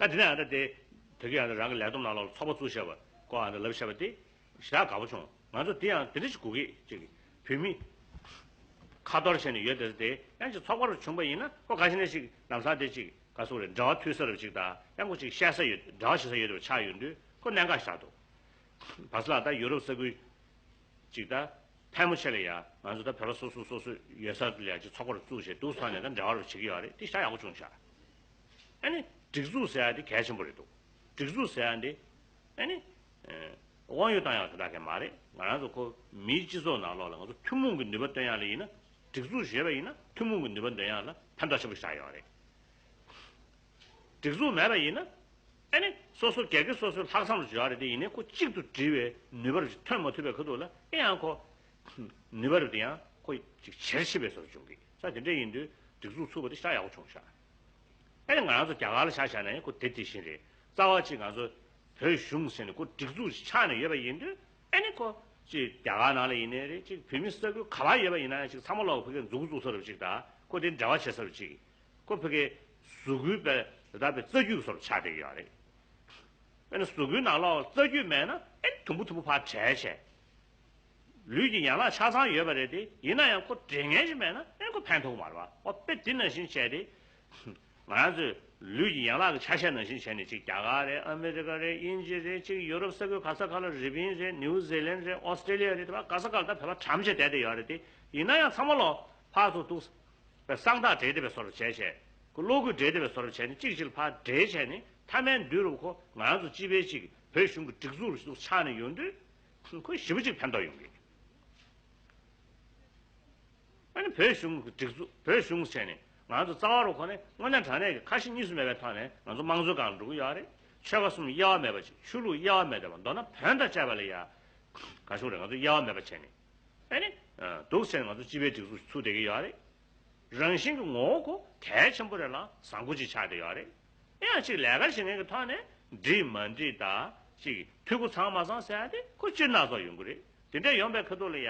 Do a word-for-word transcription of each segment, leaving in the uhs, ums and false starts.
དེ་ནས་ཨ་ད་དེ་དེ་གི་ཨ་ད་རང་གི་ལས་བསྡོམས་ནང་ལོགས་ལ་ཚོགས་པ་བཙུགས་བཞག་པ་ཁོ་ཨ་ད་ལབ་བཞག་པ་དེ་ཞེ་དྲག་དགའ་པོ་བྱུང་། ང་ཚོ་དེ་ཡང་དེ་འདྲ་ཞིག་དགོས་ཀྱི་ཅིག་བོད་མི་ཁ་གཏོར་བྱས་ནས་ཡོད་དེ་དེ་ཡང་ཅིག་ཚོགས་པ་རུ་བྱུང་པ་ཡིན་ན་ཁོ་ག་ཞིག་ནས་ཞིག་ལམ་སང་དེ་ཅིག་ག་སོག་རེད། འབྲེལ་བ་མཐུད་ས་རུ་ཅིག་དང་ཡང་ཁོ་ཅིག་བཤད་ས་ཡོད། འབྲེལ་བ་བྱེད་ས་ཡོད་དེ་ཆགས་ཡོང་དུས་ཁོ་གནད་འགག་ཞིག་ཆགས་འདུག་བ་སི་ལགས་ད་ཡུ་རོབ་ས་ཁུལ་ཅིག་ད་ཕལ་མོ་ཆེ་ལ་ཡ་ང་ཚོ་ད་བོད་པ་སོ་སོ་སོ་སོ་ཡོད་ས་ལ་ཡ་ཅིག་ཚོགས་པ་རུ་བཙུགས་བྱས་འདུག་ས་ནས་ད་འབྲེལ་བ་རུ་བྱེད་ཀྱི་ཡོད་རེད། དེ་ཤ་ཡག་པོ་བྱུང་ཤག་ཨ་ནི་སྒྲིག་འཛུགས་ཟེར་ཡ་དེ་གལ་ཆེན་པོ་རེད་འདུག་སྒྲིག་འཛུགས་ཟེར་ཡ་འདི་ཨ་ནི་དབང་ཡོད་བཏང་ཡག་དེ་དག་གས་མ་རེད། ང་རང་ཚོ་ཁོ་མིའི་སྤྱི་ཚོགས་ནང་ལོགས་ལ་ང་ཚོ་ཐུན་མོང་གི་ནུས་པ་བཏོན་ཡག་ལ་ཡིན་ན་སྒྲིག་འཛུགས་ཞེས་པ་ཡིན་ན་ཐུན་མོང་གི་ནུས་པ་འདོན་ཡག་ལ་ཕན་ཐོགས་ཆེན་པོ་ཞིག་ཆགས་ཡོད་རེད། སྒྲིག་འཛུགས་མེད་པ་ཡིན་ན། ཨ་ནི་སོ་སོ་སྒེར་གྱི་སོ་སོའི་ལྷག་བསམ་རུ་ཡོད་རེད་དེ་ཡིན་ནའི་ཁོ་གཅིག་ཏུ་སྒྲིལ་བའི་ནུས་པ་རུ་ཐོན་མ་ཐུབ་པའི་ཁ་ཐུག་ལ་ཨེ་ཡང་ཁོ་ནུས་པ་རུ་དེ་ཡང་ཁོ་ཅིག་ཇེ་ཆེ་བའི་བཟོ་འབྱུང་གི་ས་དེ་འདྲ་ཡིན་དུས་སྒྲིག་འཛུགས་ཚུགས་པ་དེ་ཤ་ཡག་པོ་བྱུང་ཤག་ཨ་ནི་ང་རང་ཚོ་རྒྱ་གར་ལ་ཆ་བཞག་ན་ཡང་ཁོ་དེ་དེ་བཞིན་རེད། རྩ་བ་ཅིག་ང་ཚོ་བོད་གཞུང་ཟེར་ནས་ཁོ་སྒྲིག་འཛུགས་ཆགས་ནས་ཡོད་པ་ཡིན་དུས་ཨ་ནི་ཁོ་ཅིག་རྒྱ་གར་ནང་ལ་ཡིན་ནའི་རེད། ཅིག་བོད་མི་ས་ཁུལ་ག་པར་ཡོད་པ་ཡིན་ན་ཡང་ཅིག་ཚང་མ་ལོག་ཕ་གིར་མཛུབ་གུ་བཙུགས་ས་རུ་ཅིག་དང་ཁོ་དེ་འབྲེལ་བ་བྱེད་ས་རུ་ཅིག་ཁོ་ཕ་གིའི་གཟུགས་སྐུའི་དཔེ་ད་ལྟ་བའི་རྩ་རྒྱུད་བཟོ་འདྲ་ཆགས་བསྡད་ཀྱི་ཡོད་རེད། དཔེར་ན་གཟུགས་སྐུའི་ནང་ལོགས་རྩ་རྒྱུད་མེད་ན་ཨེ་དུམ་བུ་དུམ་བུ་ཕར་བྲལ་བྱས། ལུས་ཀྱི་ཡན་ལག་ཆ་ཚང་ཡོད་པ་རེད་དེ་ཡིན་ན་ཡང་ཁོ་འབྲེལ་མཁན་ཞིག་མེད་ན་ཨེ་ཁོ་ཕན་ཐོགས་མ་རེད་པ། ཨོ་དཔེ་འདི་ནང་བཞིན་བྱས་ཏེ། ང་རང་ཚོས་ལུས་ཀྱི་ཡན་ལག་གི་ཆ་ཤས་ནང་བཞིན་བྱས་ནས་ཅིག་རྒྱ་གར་རེད། ཨ་མི་རི་ཀ་རེད། དབྱིན་ཇི་རེད། ཅིག་ཡུ་རོབ་ས་ཁུལ་ག་ས་ག་ལ་རི་པིན་རེད། ནིའུ་ཛི་ལན་རེད། ཨོ་སི་ཀྲེ་ལི་ཡ་རེད། དེ་བ་ག་ས་ག་ལ་ད་བོད་པ་གྲམ་བྱས་བསྡད་བསྡད་ཡོད་རེད་དེ་ཡིན་ན་ཡང་ཚང་མ་ལོག་ཕར་ཚུར་འདུག་བས་གསང་ཐག་སྦྲེལ་བསྡད་པའི་བཟོ་འདྲ་བྱས་བྱས། ཁོ་བློ་འགུལ་སྦྲེལ་བསྡད་པའི་བཟོ་འདྲ་བྱས་ནས་གཅིག་གཅིག་ལ་ཕར་འབྲེལ་བྱས་ནས་མཐའ་མའི་མདུན་རུ་ཁོ་ང་རང་ཚོ་སྤྱི་པའི་གཅིག་བོད་གཞུང་གི་སྒྲིག་འཛུགས་རུ་ཆགས་ནས་ཡོང་དུས་ཁོ་ཞེ་པོ་གཅིག་ཕན་ཐོགས་ཡོང་གི། ཨ་ནི་བོད་གཞུང་གི་སྒྲིག་འཛུགས་བོད་གཞུང་བྱས་ནས་ང་ཚོ་རྩ་བ་རུ་ཁོ་ནས་དངོས་གནས་དྲང་གནས་ཀྱི་ཁ་ཞེ་གཉིས་སུ་མེད་པའི་ཐོག་ནས་ང་ཚོ་དམངས་གཙོའི་སྒང་ལ་འགྲོ་གི་ཡོད་རེད། ཆོལ་ཁ་གསུམ་དབྱེ་བ་མེད་པ་ཅིག་ཆོས་ལུགས་དབྱེ་བ་མེད་པ་མདོར་ན་བོན་དང་བཅས་པ་ལ་ཡ་ག་ཞུ་རེད། ང་ཚོ་དབྱེ་བ་མེད་པ་བྱས་ནས་ཨ་ནི་འདུག་བྱས་ནས་ང་ཚོ་སྤྱི་པའི་སྒྲིག་འཛུགས་ཚུགས་བསྡད་ཀྱི་ཡོད་རེད། རང་བཞིན་གྱི་ངོ་བོ་ཁོ་གལ་ཆེན་པོ་རེད་ལ་བཟང་པོ་ཅིག་ཆགས་བསྡད་ཡོད་རེད། ཡང་ཅིག་ལས་ཀ་བྱེད་མཁན་གྱི་ཐོག་ནས་འགྲིག་མ་འགྲིག་དང་ཅིག་འཐུས་སྒོ་ཚང་མ་ཚང་ཟེར་ཡ་དེ་ཁོ་སྤྱིར་ན་ཚོགས་ཡོང་གི་རེད། དེ་འདྲ་ཡོང་པའི་ཁ་ཐུག་ལ་ཡ་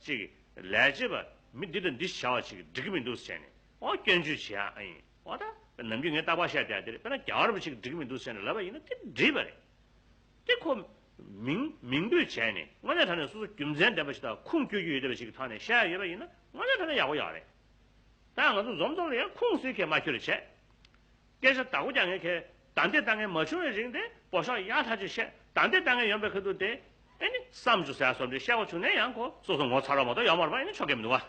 ཅིག་ལས་བྱེད་པ་མི་འདི་དང་འདི་བྱ་བ་ཅིག་འགྲིག་གི་མི་འདུག་ཟེར་ནས་ཨོ་སྐྱོན་བརྗོད་བྱེད་ཡ་ཨ་ཡིན་ཨོ་ད་ནམ་རྒྱུན་ངས་རྟག་པར་བཤད་བསྡད་ཡ་དེ་རེད། དཔེར་ན་རྒྱལ་བ་རིན་པོ་ཆེ་གིས་འགྲིག་གི་མི་འདུག་ཟེར་ནས་ལབ་པ་ཡིན་ན་དེ་འགྲིག་པ་རེད། དེ་ཁོ་མིང་མིང་འབོད་བྱས་ནས་དངོས་གནས་དྲང་གནས་སོ་སོ་རྒྱུ་མཚན་ལྡན་པ་ཞིག་དང་ཁུངས་སྐྱེལ་རྒྱུ་ཡོད་བསྡད་པ་ཞིག་གི་ཐོག་ནས་བཤད་ཡ་ཡོད་པ་ཡིན་ན་དངོས་གནས་དྲང་གནས་ཡག་པོ་ཡོད་རེད། ད་ང་ཚོ་འཛོམས་ཚོགས་ལ་ཡང་ཁུངས་སུ་ཁས་མ་ཁྱོད་རེ་བྱས། སྐད་ཆ་བདག་པོ་རྒྱག་མཁན་ཁས་བདའ་འདེད་བཏང་མཁན་མ་བྱུང་བའི་རིང་དེ་འབོ་ཤོག་ཡག་ཐག་ཆོད་བཤད། བདའ་འདེད་བཏང་མཁན་ཡོང་པའི་ཁ་ཐུག་དེ་ཨེ་ནི་བསམ་བྱུང་ཟེར་ཡ་སོགས་འདྲ་བཤད་པ་བྱུང་ནས་ཡང་ཁོ་སོ་སོ་ངོ་ཚ་རོགས་མ་གཏོགས་ཡོད་མ་རེད་པ། ཨེ་ནི་ཆོག་གི་མི་འདུག་བ།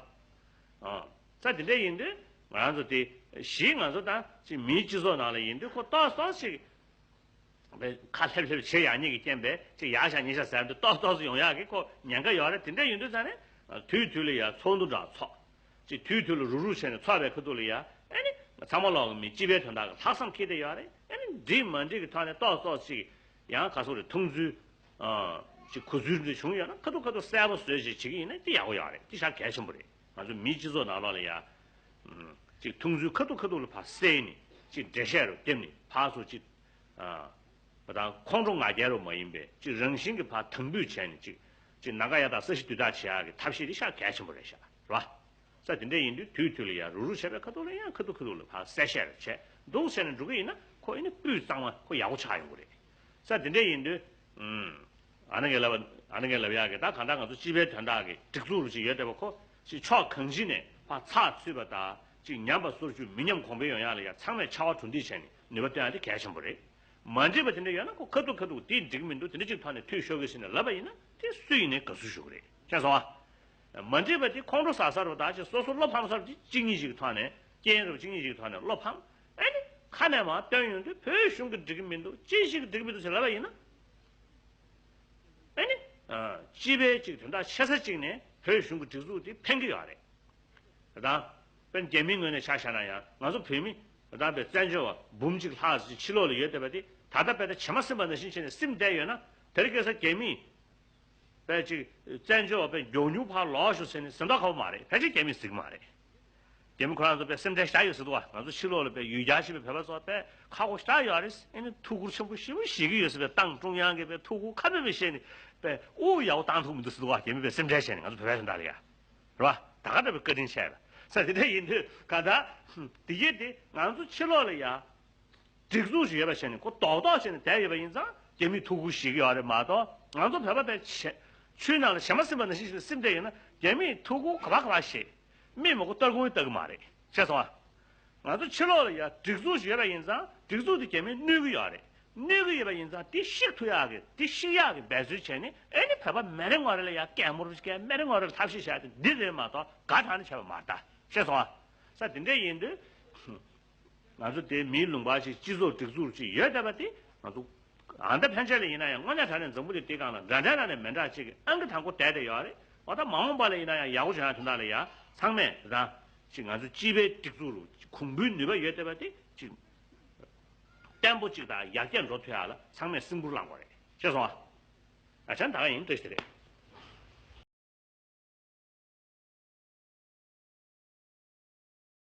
ཨ། ས་དེ་འདྲ་ཡིན་དུས་ང་རང་ཚོ་དེ་གཞིས་ང་ཚོ་དང་ཅིག་མིའི་སྤྱི་ཚོགས་ནང་ལ་ཡིན་དུས་ཁོ་ཏོག་ཙམ་ཞིག་ཁ་ལྷེབ་ལྷེབ་བྱེད་ཡག་ཉིད་ཀྱི་རྐྱེན་པས་ཅིག་ཡག་ཤག་ཉེས་ཤག་ཟེར་དུས་ཏོག་ཏོག་ཙམ་ཡོང་ཡག་གི་ཁོ་ཉེན་ཁ་ཡོད་རེད། དེ་འདྲ་ཡིན་དུས་ཙང་ནས་དུས་དུས་ལ་ཡ་ཚོགས་འདུ་འདྲ་ཚོགས། ཅིག་དུས་དུས་ལ་རུག་རུག་བྱས་ནས་ཚོགས་པའི་ཁ་ཐུག་ལ་ཡ་ཨེ་ནི་ཚང་མ་ལོག་གི་མི་སྤྱི་པའི་དོན་དག་གི་ལྷག་བསམ་འཁྱེར་བསྡད་ཡོད་རེད། ཨེ་ནི་འགྲིག་མ་འགྲིག་གི་ཐོག་ནས་ཏོག་ཏོག་ཅིག་ཡང་ག་སོག་རེད། མཐོང་ཚུལ་ཅིག་གོ་ཚུལ་འདི་བྱུང་ཡོད་ན་ཁ་ཐུག་ཁ་ཐུག་གསལ་པོ་བཟོས་ཅིག་བྱེད་ཀྱི་ཡིན་ན་དེ་ཡག་པོ་ཡོད་རེད། དེ་ཞག་གལ་ཆེན་པོ་རེད། ང་ཚོ་མིའི་སྤྱི་ཚོགས་ནང་ལོགས་ལ་ཡ་ཅིག་མཐོང་ཚུལ་ཁ་ཐུག་ཁ་ཐུག་ལ་ཕར་གསལ་ནས་ཅིག་འགྲེལ་བཤད་རུ་བརྒྱབ་ནས་ཕར་ཚུར་ཅིག་ཨ། བ་དང་ཁོང་ཁྲོ་ང་རྒྱལ་རུ་མ་ཡིན་པའི་ཅིག་རང་བཞིན་གྱི་ཕར་དམ་འབུད་བྱས་ནས་ཅིག་ཅིག་ནམ་མཁའ་ཡ་དང་ས་གཞི་དུས་ཐག་བྱེད་ཡག་གི་ཐབས་ཤེས་དེ་ཤ་གལ་ཆེན་པོ་རེད་ཤག་རེད་བ། ས་དེ་འདྲ་ཡིན་དུས་དུས་དུས་ལ་ཡ་རུག་རུག་བྱས་པའི་ཁ་ཐུག་ལ་ཡང་ཁ་ཐུག་ཁ་ཐུག་ལ་ཕར་གསལ་བཤད་རེ་བྱས་འདུག་བྱས་ནས་འགྲོ་གི་ཡིན་ན་ཁོ་ཡིན་ན་སྤུས་གཙང་མ་ཁོ་ཡག་པོ་ཆགས་ཡོང་གི་རེད། ས་དེ་འདྲ་ཡིན་དུས་ཨ་ནི་ངས་ལབ་པ་ཨ་ནི་ངས་ལབ་ཡག་གི་ད་གང་ལྟར་ང་ཚོ་སྤྱི་པའི་དོན་དག་གི་སྒྲིག་འཛུགས་རུ་ཅིག་ཡོད་བསྡད་པ་ཁོ་ཅིག་ཕྱོགས་གང་ཅི་ནས་ཕར་ཚགས་ཚུད་པ་དང་ཅིག་ཉམས་པ་སོར་ཆུད་མི་ཉམས་གོང་འཕེལ་ཡོང་ཡག་ལ་ཡ་ཚང་མས་ཕྱར་བ་གྲུ་འདེགས་བྱས་ནས་ནུས་པ་བཏོན་ཡག་དེ་གལ་ཆེན་པོ་རེད། མ་འགྲིག་པ་དེ་འདྲ་ཡོད་ན་ཁོ་ཁ་ཐུག་ཁ་ཐུག་དེ་འགྲིག་མི་འདུག་དེ་འདྲ་ཅིག་ཐོག་ནས་འཐུས་ཤོར་གི་ཟེར་ནས་ལབ་པ་ཡིན་ན་དེ་སུ་ཡིན་ནའི་དགའ་བསུ་ཞུ་གི་རེད། ཤེས་སོང་ཨ། མ་འགྲིག་པ་དེ་ཁོང་ཁྲོ་ཟ་ས་རུ་ད་ཅིག་སོ་སོ་བློ་ཕམ་ས་རུ་དེ་གཅིག་གཉིས་ཤིག་གི་ཐོག་ནས་རྐྱེན་རུ་གཅིག་གཉིས་ཤིག་གི་ཐོག་ནས་བློ་ཕམ། ཨེ་ནི་ཁ་ནས་མར་བཏོན་ཡོང་དུས་བོད་གཞུང་གི་འགྲིག་གི་མི་འདུག་ཅི་ཞིག་གི་འགྲིག་གི་མི་འདུག་ཟེར་ལབ་པ་ཡིན་ན། ཨེ་ནི། སྤྱི་པའི་ཅིག་དོན་དག་ཆེ་ས་ཅིག་ནས་བོད་གཞུང་གི་སྒྲིག་འཛུགས་དེ་ཕན་གྱི་ཡོད་རེད། དང་། དཔེར་ན་རྒྱ་མིའི་ངོས་ནས་ཆ་བཞག་ན་ཡང་ང་ཚོ་བོད་མི་ད་ལྟ་བའི་བཙན་བྱོལ་བ་འབུམ་གཅིག་ལྷག་ཅིག་ཕྱི་ལོགས་ལ་ཡོད་བསྡད་པ་དེ་ད་ལྟ་བས་ད་བྱེ་མ་ཟིན་པ་ནང་བཞིན་བྱས་ནས་སིམ་བསྡད་ཡོད་ན་དེ་རིང་ཁ་སང་རྒྱ་མིས་དཔེ་ཅིག་བཙན་བྱོལ་བ་དཔེ་མགྱོགས་མྱུར་ཕར་ལོག་ཤོག་ཟེར་ནས་ཟིན་ཐག་ཁ་པོ་མ་རེད། ཕལ་ཆེར་རྒྱ་མིས་ཟིན་གི་མ་རེད། རྒྱ་མི་ཁོ་རང་ཚོ་དཔེ་སེམས་ཁྲལ་ཞེ་དྲག་ཡོད་ཟེར་འདུག་བ། ང་ཚོ་ཕྱི་ལོགས་ལ་དཔེ་ཡུལ་གྱར་ཕྱིན་པའི་བོད་པ་ཚོ་དཔེ་ཁག་པོ་ཞེ་དྲག་ཡོད་རེད། ཨེ་ནི་ཐུགས་ཁུར་ཆེན་པོ་ཞེ་པོ་བཞེས་ཀྱི་ཡོད་ཟེར། དཔེ་ཏང་ཀྲུང་དབྱང་གིས་དཔེ་ཐུགས་ཁུར་ཁ་སྤེལ་སྤེལ་བཞེས་ནས་དཔེ་དབུ་ཡག་པོ་བཏང་ཐུབ་མི་འདུག་ཟེར་འདུག་བ། རྒྱ་མི་དཔེ་སེམས་ཁྲལ་བྱས་ནས་ང་ཚོ་བོད་པའི་དོན་དག་ལ་ཡ། རེད་བ། ད་ག་འདྲ་བའི་བཀའ་དྲིན་ཆེ་བ། ས་དེ་འདྲ་ཡིན་དུས་ག་ད་དེ་གས་དེ་ང་ཚོ་ཕྱི་ལོགས་ལ་ཡ། སྒྲིག་འཛུགས་ཤིག་ཡོད་པ་བྱས་ནས་ཁོ་རྡོག་རྡོག་བྱས་ནས་བསྡད་ཡོད་པ་ཡིན་ཙང་རྒྱ་མིས་ཐུགས་ཁུར་བཞེས་ཀྱི་ཡོད་རེད་མ་གཏོགས། ང་ཚོ་བོད་པ་དཔེ་བྱས་ཆུའི་ནང་ལ་བྱེ་མ་སིམ་པ་ནང་བཞིན་ཞིག་ལ་སིམ་བསྡད་ཡོད་ན་རྒྱ་མིས་ཐུགས་ཁུར་ག་པ་ག་པ་བཞེས། མི་མང་པོ་སྟར་ཁུང་ལྟ་གི་མ་རེད། ཤེས་སོང་ཨ། ང་ཚོ་ཕྱི་ལོགས་ལ་ཡ་སྒྲིག་འཛུགས་ཤིག་ཡོད་པ་ཡིན་ཙང་སྒྲིག་འཛུགས་དེ་རྒྱ་མིས་གནོད་ཀྱི་ཡོད་རེད། གནོད་ཀྱི་ཡོད་པ་ཡིན་ཙང་དེ་བཤིག་ཐུབ་ཡག་གི་དེ་བཤིག་ཡག་གི་འབད་རྩོལ་བྱས་ནས་ཨེ་ནི་བོད་པ་མི་རེ་ངོ་རེ་ལ་ཡ་སྐད་མོར་སྐད་མི་རེ་ངོ་རེ་ལ་ཐབས་ཤེས་བྱས་ཏེ་འདི་རེད་མ་གཏོགས་དགའ་དྲགས་ནས་བྱས་པ་མ་རེད་ད། ཤེས་སོང་ཨ། ས་དེ་འདྲ་ཡིན་དུས། ང་ཚོ་དེ་མིའི་ལུང་པ་ཞིག་སྤྱི་ཚོགས་སྒྲིག་འཛུགས་ཅིག་ཡོད་བསྡད་པ་དེ་ང་ཚོ་ཨ་མདའ་ཕན་ཆད་ལ་ཡིན་ན་ཡང་དངོས་གནས་དྲང་གནས་འཛམ་བུ་གླིང་འདིའི་སྒང་ལ་འདྲ་འདྲ་ནང་ནས་མི་འདྲ་ཅིག་གི་ཨང་ཀི་དང་པོ་བསྡད་བསྡད་ཡོད་རེད། འོ་ད་མ་འོངས་པ་ལ་ཡིན་ན་ཡང་ཡག་པོ་བྱུང་ཡ་དོན་དག་ལ་ཡ་ཚང་མས་རང་ཅིག་ང་ཚོ་སྤྱི་པའི་སྒྲིག་འཛུགས་རུ་གོང་བུའི་ནུས་པ་ཡོད་བསྡད་པ་དེ་ཅིག་བརྟན་པོ་ཅིག་དང་ཡར་རྒྱས་འགྲོ་ཐུབ་ཡ་ལ་ཚང་མས་སེམས་ཁུར་བླངས་དགོས་རེད། ཤེས་སོང་ཨ། ཨ་ཅག་ད་ག་ཡིན་བཀྲ་ཤིས་བདེ་ལེགས།